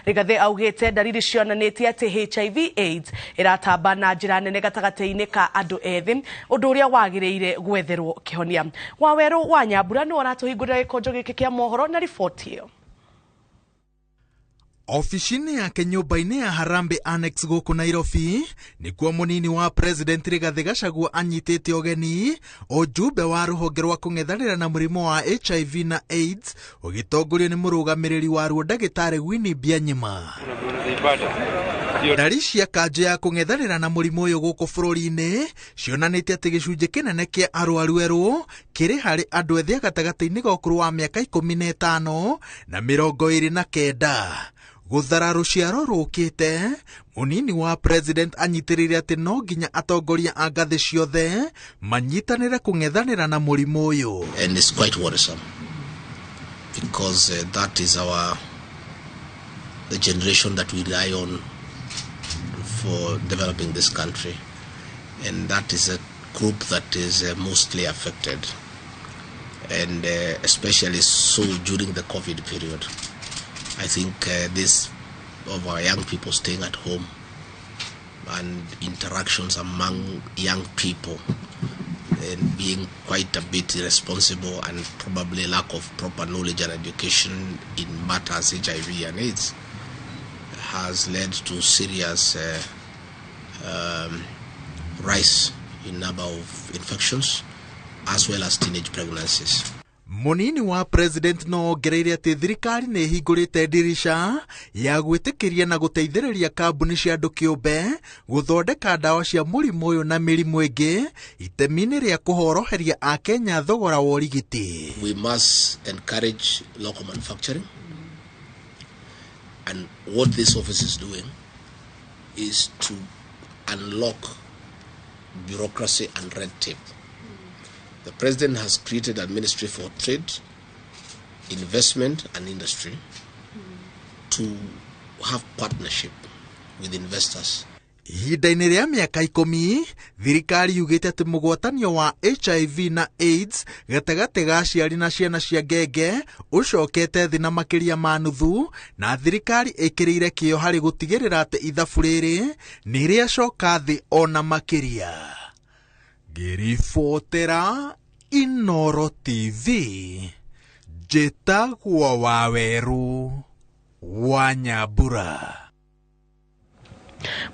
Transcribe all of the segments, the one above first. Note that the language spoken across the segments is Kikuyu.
Rigathi augite ndariri cionanĩtie atĩ HIV AIDS ĩratamba na njĩra nene gatagatĩ-inĩ ka andũ ethĩ, ũndũ ũrĩa wagĩrĩire gwetherwo kĩhonia. Wawerũ wa Nyambura nĩwe ũratũhingũrĩra gĩkonjo gĩkĩ kĩa mohoro na riboti ĩyo. Obici-inĩ yake nyũmba-inĩ ya Harambee Annex gũkũ Nairobi nĩkuo mũnini wa President Rigathi Gachagua anyitĩte ũgeni ũjumbe wa rũhonge rwa kũng'ethanĩra na mũrimũ wa HIV na AIDS ũgĩtongorio nĩ mũrũgamĩrĩri waruo ndagĩtarĩ Winnie Byanyima. Ndari cia kanjũ ya kũng'ethanĩra na mũrimũ ũyũ gũkũ bũrũri-inĩ cionanĩtie atĩ gĩcunjĩ kĩnene kĩa arwaru erũ kĩrĩ harĩ andũ ethĩ a gatagatĩ-inĩ ga ũkũrũ wa mĩaka 15 na 29. Gũthara rũciaro rũkĩte, mũnini wa president anyitĩrĩire atĩ no nginya atongoria a ngathĩ ciothe manyitanĩre kũng'ethanĩra na mũrimũ ũyũ. And it's quite worrisome because that is the generation that we rely on for developing this country, and that is a group that is mostly affected, and especially so during the COVID period. I think this of our young people staying at home and interactions among young people and being quite a bit irresponsible and probably lack of proper knowledge and education in matters HIV and AIDS has led to serious rise in number of infections as well as teenage pregnancies. Mũnini wa president no ongereire atĩ thirikari nĩ ĩhingũrĩte ndirica ya gwĩtĩkĩria na gũteithĩrĩria kambuni cia andũ kĩũmbe gũthondeka ndawa cia mũrimũ ũyũ na mĩrimũ ĩngĩ itemi-inĩ rĩa kũhoroheria Akenya thogora wa ũrigiti. We must encourage local manufacturing, and what this office is doing is to unlock bureaucracy and red tape. The president has created a ministry for trade, investment and industry to have partnership with investors. Ihinda-inĩ rĩa mĩaka 10, thirikari yugĩte atĩ mũgwatanio wa HIV na AIDS gatagatĩ ga aciari na ciana cia ngenge ũcokete thĩ na makĩria ma nuthu, na thirikari ĩkĩrĩire kĩyo harĩ gũtigĩrĩra atĩ ithabu rĩrĩ nĩ rĩacoka thĩ ona makĩria. Ngĩribotera Inooro TV, njĩtagwo Wawerũ wa Nyambura.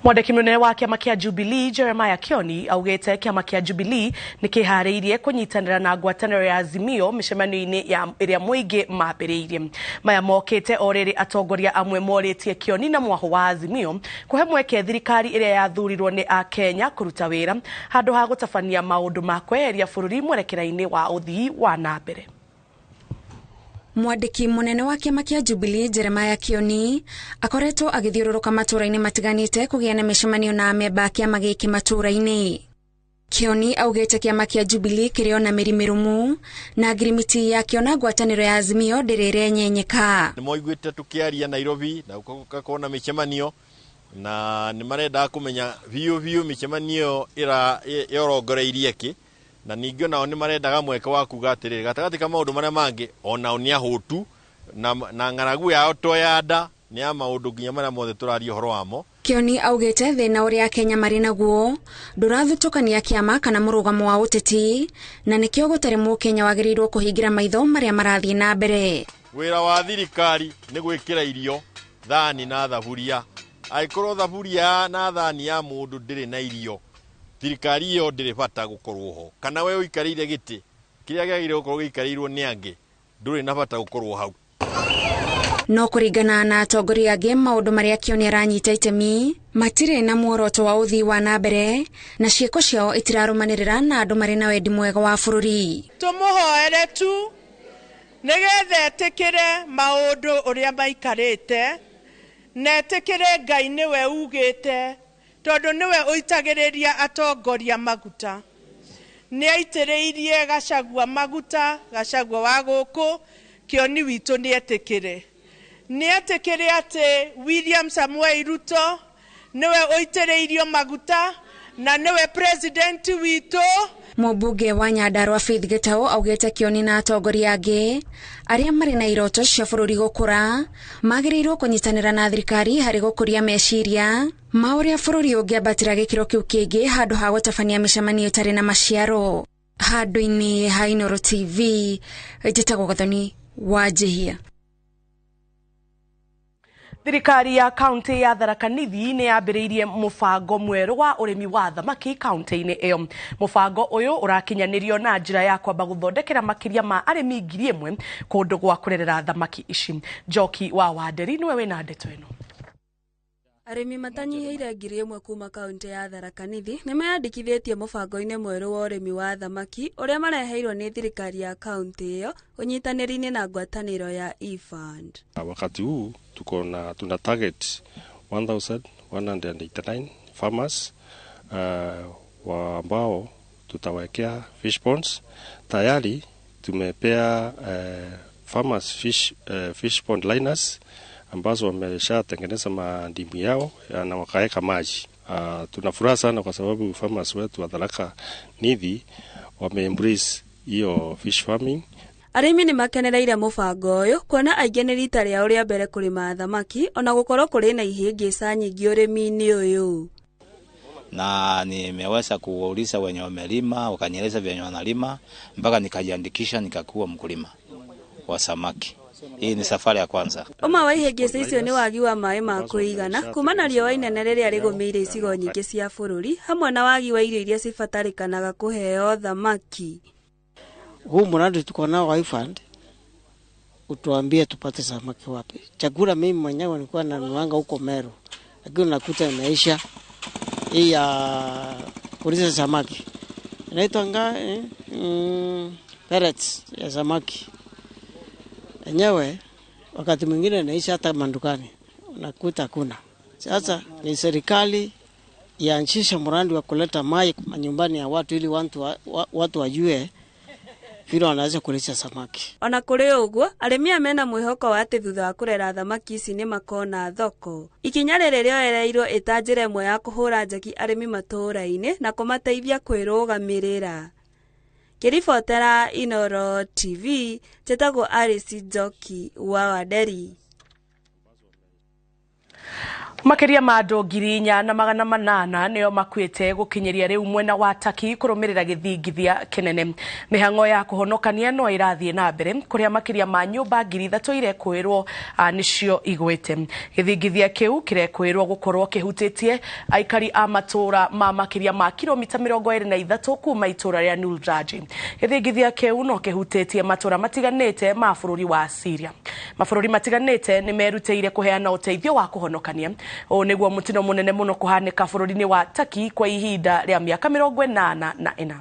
Mwandĩki mũnene wa kĩama kĩa Jubilee Jeremiah Kioni augĩte kĩama kĩa Jubilee nĩ kĩharĩirie kũnyitanĩra na ngwatanĩro ya Azimio mĩcemanio-inĩ ya ĩrĩa mũingĩ mambĩrĩirie. Maya mokĩte o rĩrĩ atongoria amwe morĩtie Kioni na mwahũ wa Azimio kũhe mweke thirikari ĩrĩa yathurirwo nĩ Akenya kũruta wĩra handũ ha gũtabania maũndũ ma kweheria bũrũri mwerekera-inĩ wa ũthii wa na mbere. Mwandĩki mũnene wa kĩama kĩa Jubilee Jeremiah Kioni akoretwo agĩthiũrũrũka matũũra-inĩ matiganĩte kũgĩa na mĩcemanio na amemba a kĩama gĩkĩ matũũra-inĩ. Kioni augĩte kĩama kĩa Jubilee kĩrĩ ona mĩri mĩrũmu na ngirimiti yakĩo na ngwatanĩro ya Azimio ndĩrĩ ĩrenyenyeka. Nĩ moiguĩte tũkĩaria Nairobi na gũgakorwo na mĩcemanio, na nĩ marendaga kũmenya biũ biũ mĩcemanio ĩyo ĩrongoreirie kĩ, na ningĩ onao nĩ marendaga mweke wa kuga atĩrĩrĩ gatagatĩ ka maũndũ marĩa mangĩ onao nĩ ahũtu na ng'aragu yao to ya nda nĩ ya maũndũ nginya marĩa mothe tũraria ũhoro wamo. Kioni augĩte thĩna ũrĩa Akenya marĩ naguo ndũrathutũkania kĩama kana mũrũgamo wa ũteti, na nĩkĩo gũtarĩ mũkenya wagĩrĩirwo kũhingĩra maitho marĩa marathiĩ na mbere. Wĩra wa thirikari nĩ gwĩkĩra irio thani na thaburia. Angĩkorwo thaburia na thani ya mũndũ ndĩrĩ na irio, thirikari ĩyo ndĩrĩ bata gũkorwo ho. Kana we ũikarĩire gĩtĩ kĩrĩa kĩagĩrĩire gũkorwo gĩikarĩirwo nĩ angĩ, ndũrĩ na bata gũkorwo hau. No kũringana na atongoria angĩ, maũndũ marĩa Kioni aranyita itemi matirĩ na muoroto wa ũthii wa na mbere, na ciĩko ciao itirarũmanĩrĩra na andũ marĩ na wendi mwega wa bũrũri. Tũmũhoere tu nĩgetha etĩkĩre maũndũ ũrĩa maikarĩte, na etĩkĩre Ngai nĩwe ugĩte, tondũ nĩwe ũitagĩrĩria atongoria maguta. Nĩ aitĩrĩirie Gachagua maguta, Gachagua wa gũkũ, Kioni witũ nĩ etĩkĩre. Nĩ etĩkĩre atĩ William Samoei Ruto nĩwe ũitĩrĩirio maguta na nĩwe president witũ. Mũmbunge wa Nyandarua Faith Gitau augĩte Kioni na atongoria angĩ arĩa marĩ na iroto cia bũrũri gũkũra magĩrĩirwo kũnyitanĩra na thirikari harĩ gũkũria meciria ma ũrĩa bũrũri ũngĩambatĩra gĩkĩro kĩu kĩngĩ handũ ha gũtabania mĩcemanio ĩtarĩ na maciaro. Handũ-inĩ ha Inooro TV, njĩtagwo Gathoni wa Njihia. Thirikari ya kaunti ya Tharaka Nithi nĩ yambĩrĩirie mũbango mwerũ wa ũrĩmi wa thamaki kaunti-inĩ ĩyo. Mũbango ũyũ ũrakinyanĩrio na njĩra ya kwamba gũthondekera makĩria ma arĩmi 1,000 kũndũ gwa kũrerera thamaki ici. Njoki wa Wanderi nĩwe wĩna ndeto ĩno. Arĩmi matanyihĩire 1,000 kuma kaunti ya Tharaka Nithi nĩmeyandĩkithĩtie mũbango-inĩ mwerũ wa ũrĩmi wa thamaki ũrĩa mareheirwo nĩ thirikari ya kaunti ĩyo ũnyitanĩri-inĩ na ngwatanĩro ya eFund. Wakati huu tuko na tuna target 1189 farmers ambao tutawekea fish ponds. Tayari tumepea farmers fish pond liners ambazo wameshatengeneza mandimu yao na wakaweka maji. Tunafuraha sana kwa sababu farmers wetu wa Tharaka Nithi wame embrace hiyo fish farming. Arĩmi nĩ makenereire mũbango ũyũ kuona aingĩ nĩ rita rĩao rĩa mbere kũrĩma thamaki ona gũkorwo kũrĩ na ihĩngĩca nyingĩ ũrĩmi-inĩ ũyũ. Na nimeweza kuwauliza wenye wamelima, wakanieleza venye wanalima mpaka nikajiandikisha nikakuwa mkulima wa samaki. Hii ni safari ya kwanza. Ũmwe wa ihĩngĩca icio nĩ wagi wa maĩ ma kũigana kuma na riũa inene rĩrĩa rĩgũmĩire icigo nyingĩ cia bũrũri hamwe na wagi wa irio iria cibatarĩkanaga kũheo thamaki. Huu mradi tuko nao wa iFund utuambie tupate samaki wapi. Chakula mimi mwenyewe nilikuwa nanuanga huko Meru, lakini nakuta imeisha. Hii ya kulisha samaki inaitwa pellets ya samaki enyewe, wakati mwingine inaisha hata mandukani unakuta hakuna. Sasa ni serikali ianzishe mradi wa kuleta maji nyumbani ya watu ili watu wajue vile wanaweza kulisha samaki. Ona kũrĩ ũguo, arĩmi aya mena mwĩhoko wa atĩ thutha wa kũrera thamaki ici nĩ makona thoko. Ikinya rĩrĩ rĩoereirwo ĩta njĩra ĩmwe ya kũhũra njeki arĩmi matũũra-inĩ na kũmateithia kwĩrũgamĩrĩra. Ngĩribotera Inooro TV, njĩtagwo Alice Njoki wa Wanderi. Makĩria ma andũ 4,800 nĩo makuĩte gũkinyĩria rĩu mwena wa Turkey kũrũmĩrĩra gĩthingithia kĩnene. Mĩhang'o ya kũhonokania no ĩrathiĩ na mbere kũrĩa makĩria ma nyũmba 3,000 irekwĩrwo nĩcio igwĩte. Gĩthingithia kĩu kĩrekwĩrwo gũkorwo kĩhutĩtie aikari a matũũra ma makĩria ma kilomita 23 kuma itũũra rĩa Nuldraji. Gĩthingithia kĩu no kĩhutĩtie matũũra matiganĩte ma bũrũri wa Syria. Mabũrũri matiganĩte nĩ merutĩire kũheana ũteithio wa kũhonokania. Ũũ nĩguo mũtino mũnene mũno kũhanĩka bũrũri-inĩ wa Turkey kwa ihinda rĩa mĩaka 84.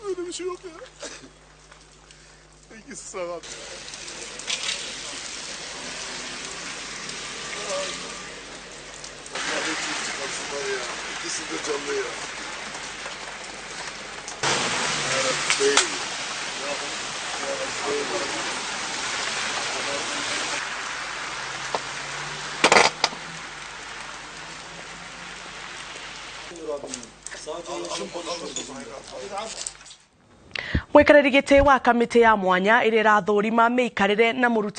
Öyle bir şey yok ya. İkisi sakat. Çıkarsınlar ya. İkisi de canlı ya. Yarabbim. Yarabbim. Mwikarĩri gĩtĩ wa kamĩtĩ ya mwanya ĩrĩa ĩrathũrima mĩikarĩre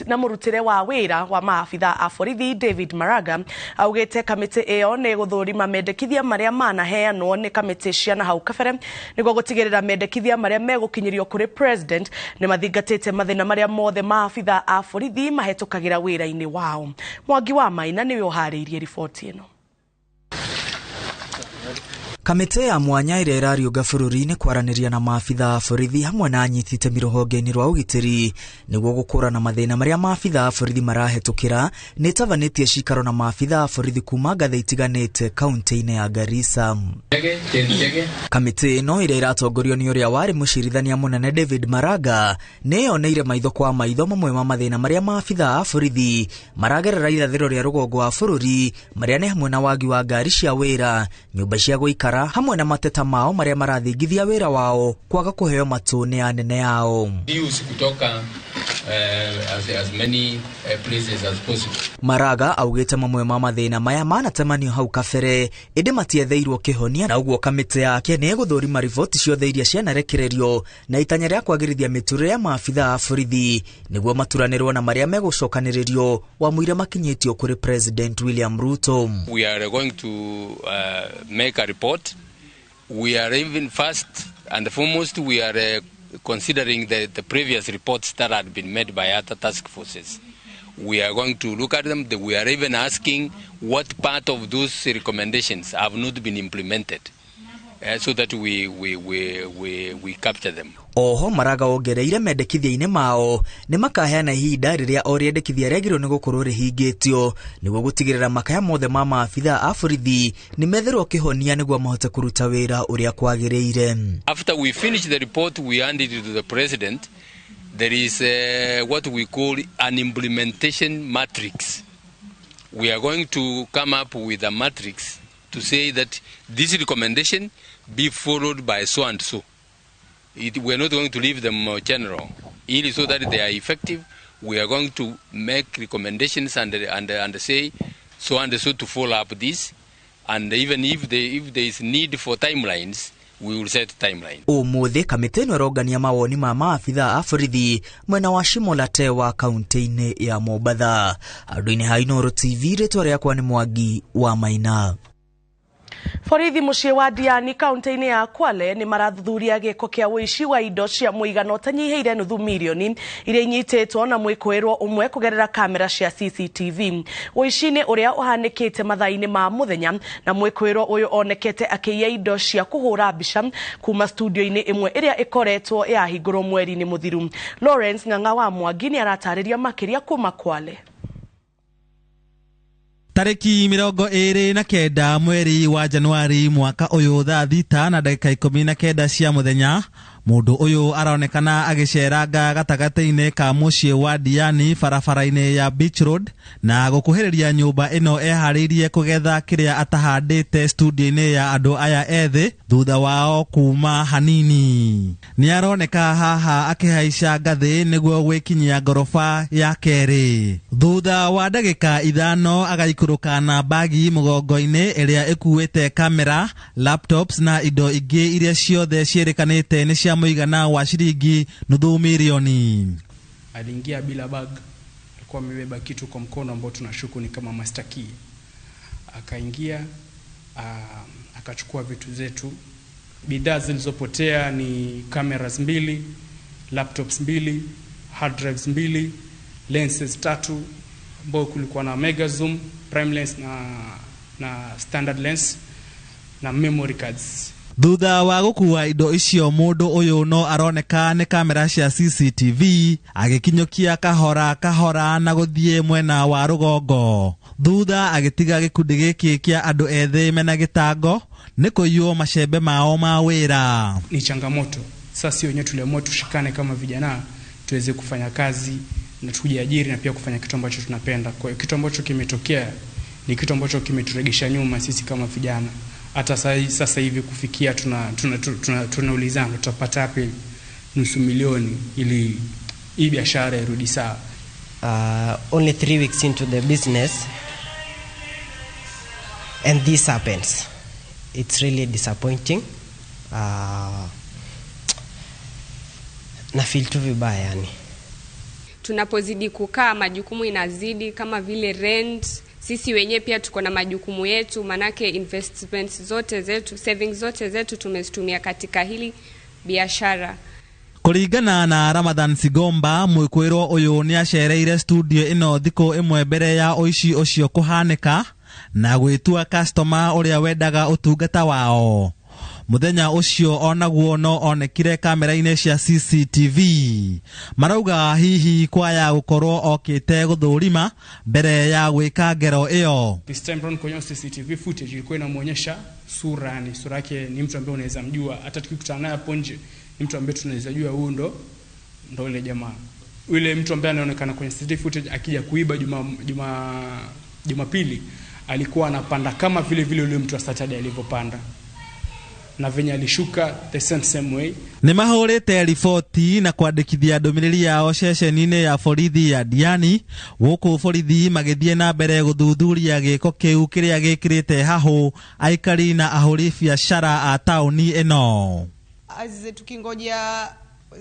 na mũrutĩre wa wĩra wa maabitha a borithi David Maraga augĩte kamĩtĩ ĩyo nĩ ĩgũthũrima mendekithia marĩa manaheanwo nĩ kamĩtĩ cia na hau kabere nĩguo gũtigĩrĩra mendekithia marĩa megũkinyĩrio kũrĩ president nĩ mathingatĩte mathĩna marĩa mothe maabitha a borithi mahetũkagĩra wĩra-inĩ wao. Mwangi wa Maina nĩwe ũharĩirie riboti ĩno. Kamĩtĩ ya mwanya ĩrĩa ĩrariũnga bũrũri-inĩ kwaranĩria na maabitha a borithi hamwe na anyiti itemi rũhonge-inĩ rwa ũgitĩri nĩguo gũkũrana mathĩna marĩa maabitha a borithi marahetũkĩra nĩ ĩtabanĩtie cikaro na maabitha a borithi kuma ngathĩ itiganĩte kaunti-inĩ ya Garissa. Kamĩtĩ ĩno ĩrĩa ĩratongorio nĩ ũrĩa warĩ mũcirithania mũnene David Maraga nĩ yoneire maitho kwa maitho mamwe ma mathĩna marĩa maabitha a borithi maragerera irathĩro rĩa rũgongo wa bũrũri marĩa nĩ hamwe na wagi wa ngari cia wĩra, nyũmba cia gũikara hamwe na mateta mao marĩa marathingithia wĩra wao kwaga kũheo matũ nĩ anene ao. Kutoka as many places as possible. Maraga augĩte mamwe ma mathĩna maya manatemanio hau kabere ĩndĩ matietheirwo kĩhonia na ũguo kamĩtĩ yake nĩ ĩgũthũrima riboti ciothe iria cianarekererio na itanya rĩa kwagĩrithia mĩtũrĩre ya maabitha a borithi nĩguo maturanĩrwo na marĩa megũcokanĩrĩrio wamũira makinyĩtio kũrĩ President William Ruto. We are going to make a report. We are even first and foremost we are considering the previous reports that had been made by other task forces. We are going to look at them. We are even asking what part of those recommendations have not been implemented, so that we capture them. Oho Maraga ongereire mendekithia-inĩ mao nĩ makaheana ihinda rĩrĩa o rĩendekithia rĩagĩrĩirwo nĩ gũkorwo rĩhingĩtio nĩguo gũtigĩrĩra makaya mothe ma maabitha a borithi nĩ metherwo kĩhonia nĩguo mahote kũruta wĩra ũrĩa kwagĩrĩire. After we finish the report, we hand it to the president. There is what we call an implementation matrix. We are going to come up with a matrix to say that this recommendation be followed by so and so. We are not going to leave them general. So that they are effective, we are going to make recommendations and say so and so to follow up this. And even if there is need for timelines, we will set timeline. Ũmũthĩ kamĩtĩ ĩno ĩrongania mawoni ma maabitha a borithi mwena wa Shimo la Tewa kaunti-inĩ ya Mombatha. Andũ-inĩ ha Inooro TV, rĩtwa rĩakwa nĩ Mwangi wa Maina. Borithi mũciĩ wa Diani kaunti-inĩ ya Kwale nĩ marathuthuria gĩko kĩa ũici wa indo cia mũigana ũtanyihĩire nuthu mirioni iria inyitĩtwo na mwĩkũĩrwo ũmwe kũgerera kamera cia CCTV. Ũici-inĩ ũrĩa ũhanĩkĩte mathaa-inĩ ma mũthenya na mwĩkũĩrwo ũyũ onekete akĩiya indo cia kũhũra mbica kuma studio-inĩ ĩmwe ĩrĩa ĩkoretwo yahingũrwo mweri-inĩ mũthiru. Lawrence Ng'ang'a wa Mwangi nĩ aratarĩria makĩria kuma Kwale. Tariki 29 mweri wa Januari mwaka ũyũ thaa 6:19 cia mũthenya, mũndũ ũyũ aronekana agĩceranga gatagatĩ-inĩ ka mũciĩ wa Diani barabara-inĩ ya Beach Road na gũkuhĩrĩria nyũmba ĩno eharĩirie kũgetha kĩrĩa atahandĩte studio-inĩ ya andũ aya ethĩ thutha wao kuma hanini. Nĩ aroneka haha akĩhaica ngathĩ nĩguo gwĩkinyia ngoroba ya kerĩ. Thutha wa ndagĩka 5 agaikũrũka na bagi mũgongo-inĩ ĩrĩa ĩkuĩte kamera, laptops na indo ingĩ iria ciothe ciĩrĩkanĩte nĩ cia mũigana wa shilingi nuthu milioni. Aliingia bila bag, alikuwa amebeba kitu kwa mkono ambao tunashuku ni kama master key. Akaingia, akachukua vitu zetu. Bidhaa zilizopotea ni cameras 2, laptops 2, hard drives 2, lenses 3, ambao kulikuwa na mega zoom, prime lens na standard lens na memory cards. Thutha wa gũkua indo icio mũndũ ũyũ no aroneka nĩ kamera cia CCTV agĩkinyũkia kahora kahora na gũthiĩ mwena wa rũgongo. Thutha agĩtiga gĩkundi gĩkĩ kĩa andũ ethĩ mena gĩtango nĩ kũiywo macembe mao ma wĩra. Ni changamoto. Sasa sio wenyewe tuliamua tushikane kama vijana tuweze kufanya kazi na tujiajiri na pia kufanya kitu ambacho tunapenda. Kwa hiyo kitu ambacho kimetokea ni kitu ambacho kimeturegesha nyuma sisi kama vijana. Hata sasa hivi kufikia tunaulizana tutapata wapi nusu milioni ili hii biashara irudi sawa. Only 3 weeks into the business and this happens. It's really disappointing. Na feel tu vibaya yani. Tunapozidi kukaa majukumu inazidi, kama vile rent. Sisi wenyewe pia tuko na majukumu yetu, manake investments zote zetu, savings zote zetu tumezitumia katika hili biashara. Kũringana na Ramadhan Sigomba, mwĩkũĩrwo ũyũ nĩacereire studio ĩno thikũ ĩmwe mbere ya ũici ũcio kũhanĩka na gwĩtua customer ũrĩa wendaga ũtungata wao. Mũthenya ũcio onaguo no onekire kamera-inĩ cia CCTV. Marauga hihi kwaya gũkorwo okĩte gũthũrima mbere ya gwĩka ngero ĩyo. This time round kwenye CCTV footage ilikuwa inamuonyesha sura, yani sura yake ni mtu ambaye unaweza mjua, hata tukikutana naye hapo nje ni mtu ambaye tunaweza jua huyu ndo yule jamaa. Yule mtu ambaye anaonekana kwenye CCTV footage akija kuiba Jumapili alikuwa anapanda kama vile vile yule mtu wa Saturday alivyopanda, na venye alishuka the same way. Nĩ mahũrĩte riboti na kwandĩkithia ndũmĩrĩri yao ceceni-inĩ ya borithi ya Diani, gũkũ borithi magĩthiĩ na mbere gũthuthuria gĩko kĩu kĩrĩa gĩkĩrĩte hahũ aikari na ahũri biacara a taũni ĩno. Tukingoja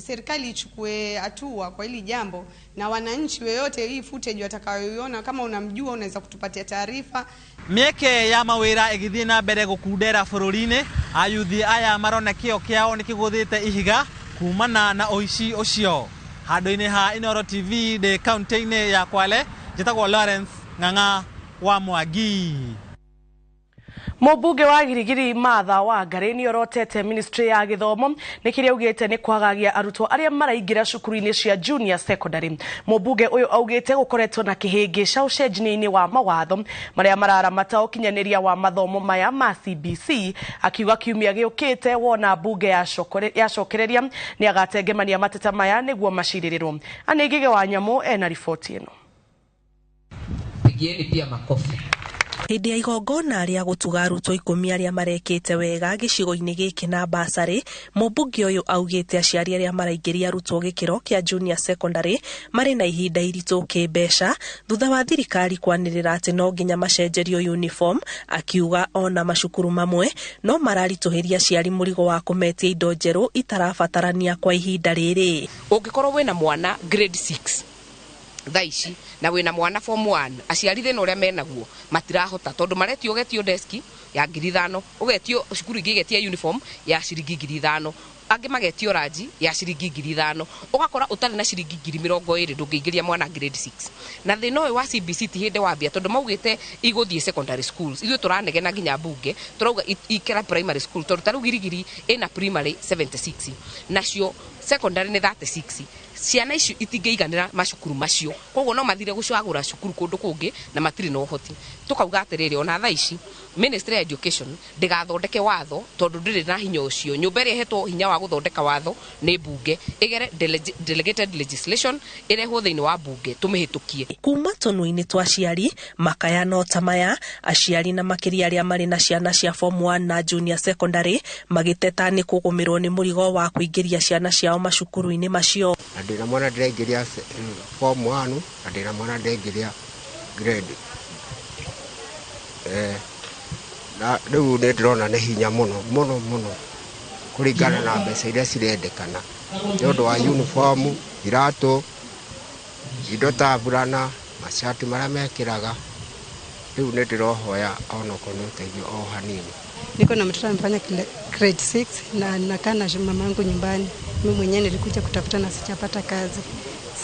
serikali ichukue hatua kwa hili jambo, na wananchi weyote hii footage watakayoiona, kama unamjua unaweza kutupatia taarifa. Mĩeke ya mawĩra ĩgĩthiĩ na mbere gũkundera bũrũri-inĩ, ayuthi aya marona kĩo kĩao nĩkĩgũthĩte ihiga kumana na ũici ũcio. Handũ-inĩ ha Inooro TV ndĩ kaunti-inĩ ya Kwale, njĩtagwo Lawrence Ng'ang'a wa Mwangi. Mũmbunge wa Girigiri Martha Wangari nĩorotete ministry ya gĩthomo nĩ kĩrĩa augĩte nĩ kwagagia arutwo arĩa maraingĩra cukuru-inĩ cia junior secondary. Mũmbunge ũyũ augĩte gũkoretwo na kĩhĩngĩca ũcenjia-inĩ wa mawatho marĩa mararamata ũkinyanĩria wa mathomo maya ma CBC, akiuga kiumia gĩũkĩte wona mbunge yacokereria nĩ agatengemania mateta maya nĩguo macirĩrĩrwo. Anne Ngige wa Nyamũ ena riboti ĩno. Pigieni pia makofi. Hĩndĩ ya igongona rĩa gũtuga arutwo 10 arĩa marekĩte wega gĩcigo-inĩ gĩkĩ na basarĩ, mũmbunge ũyũ augĩte aciari arĩa maraingĩria arutwo gĩkĩro kĩa junior secondary marĩ na ihinda iritũ kĩmbeca thutha wa thirikari kwanĩrĩra atĩ no nginya macenjerio uniform, akiuga ona macukuru mamwe no mararitũhĩria aciari mũrigo wa kũmetia indo njerũ itarabatarania kwa ihinda rĩrĩ. Ũngĩkorwo wĩna mwana grade 6 thaa ici na wĩna mwana form 1, aciari thĩna ũrĩa menaguo matirahota, tondũ maretio ũgetio deski ya 5,000, ũgetio cukuru ingĩ igetia uniform ya ciringi 5,000, angĩ magetio ranji ya ciringi 5,000, ũgakora ũtarĩ na ciringi 20,000 ndũngĩingĩria mwana grade 6. Na thĩna ũyũ wa CBC ti hĩndĩ wambia, tondũ maugĩte igũthiĩ secondary schools, ithuĩ tũranegena nginya mbunge tũrauga ikera primary school, tondũ ta rĩu Girigiri ĩna primary 76 nacio secondary nĩ 36. Ciana icio itingĩiganĩra macukuru macio, koguo no mathire gũcagũra cukuru kũndũ kũngĩ na matirĩ na ũhoti. Tũkauga atĩrĩrĩ, ona thaa ici Ministry ya Education ndĩgathondeke watho tondũ ndĩrĩ na hinya ũcio. Nyũmba ĩrĩa ĩhetwo hinya wa gũthondeka watho nĩ mbunge, ĩgere delegated legislation ĩrehwo thĩinĩ wa mbunge tũmĩhĩtũkie. Kuma tũnua-inĩ twa aciari makaya no ta maya, aciari na makĩria arĩa marĩ na ciana cia form 1 na junior secondary magĩteta nĩ kũgũmĩrwo nĩ mũrigo wa kũingĩria ciana ciao macukuru-inĩ macio. Na ndĩna mwana ndĩraingĩria form 1 na ndĩna mwana ndĩraingĩria grade na rĩu nĩ ndĩrona nĩ hinya mũno mũno mũno kũringana na mbeca iria cirendekana nĩ ũndũ wa uniform, iratũ, indo ta burana, macati marĩa mekĩraga. Rĩu nĩ ndĩrohoya onokorwo nĩ ũteithio o hanini. Niko na mtoto amefanya grade 6 na nakaa na mamangu nyumbani. Mimi mwenyewe nilikuja kutafuta na sijapata kazi.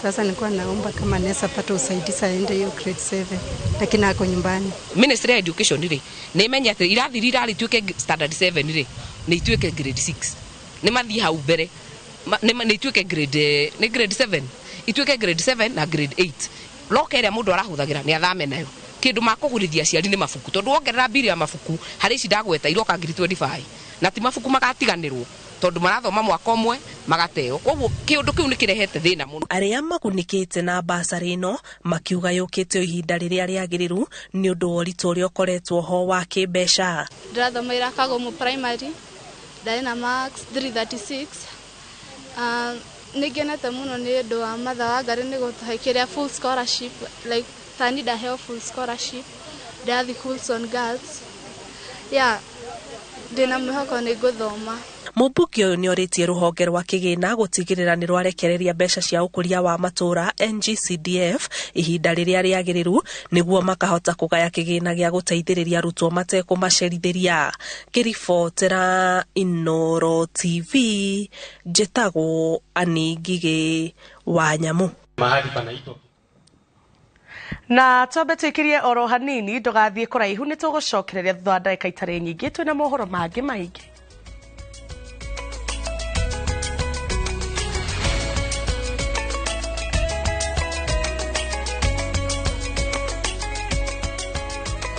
Sasa nilikuwa naomba kama naweza pata usaidizi aende hiyo grade 7, lakini ako nyumbani. Ministry ya Education rĩ nĩ imenye atĩ irathi iria ituĩke standard 7 rĩ nĩ ituĩke grade 6, nĩ mathiĩ hau mbere nĩ ituĩke grade, nĩ grade 7 ituĩke grade 7 na grade 8. Loka ĩrĩa mũndũ arahũthagĩra nĩ athame nayo. Kĩndũ makũgũrithia aciari nĩ mabuku, tondũ wongerera mbiri ya mabuku harĩ ici ndagweta iroka 25,000 na ti mabuku magatiganĩrwo tondũ marathoma mwaka ũmwe magateo. Koguo kĩũndũ kĩu nĩ kĩrehete thĩna mũno. Arĩa magunĩkĩte na basarĩ ĩno makiuga yũkĩte o ihinda rĩrĩa rĩagĩrĩru nĩ ũndũ wa ũritũ ũrĩa ũkoretwo ho wa kĩmbeca. Ndĩrathomeire Kagomo primary, ndarĩ na marks 336. Nĩngenete mũno nĩ ũndũ wa Martha Wangari nĩ gũtũhe kĩrĩa full scholarship, like tani ndaheo full scholarship, ndathi Coulson Girls. Yeah, ndĩna mwĩhoko nĩ ngũthoma. Mũmbunge ũyũ nĩorĩtie rũhonge rwa kĩgĩna gũtigĩrĩra nĩ rwarekereria mbeca cia ũkũria wa matũũra NGCDF ihinda rĩrĩa rĩagĩrĩru nĩguo makahota kũgaya kĩgĩna gĩa gũteithĩrĩria arutwo matekũmacerithĩria. Ngĩribotera Inooro TV, njĩtagwo Annie Ngigĩ wa Nyamu. Mahali panaitwa Na twambe twikirie oro hanini, ndugathiĩ kũraihu, nĩ tũgũcokereria thutha wa ndagĩka itarĩ nyingĩ twĩna mohoro mangĩ maingĩ.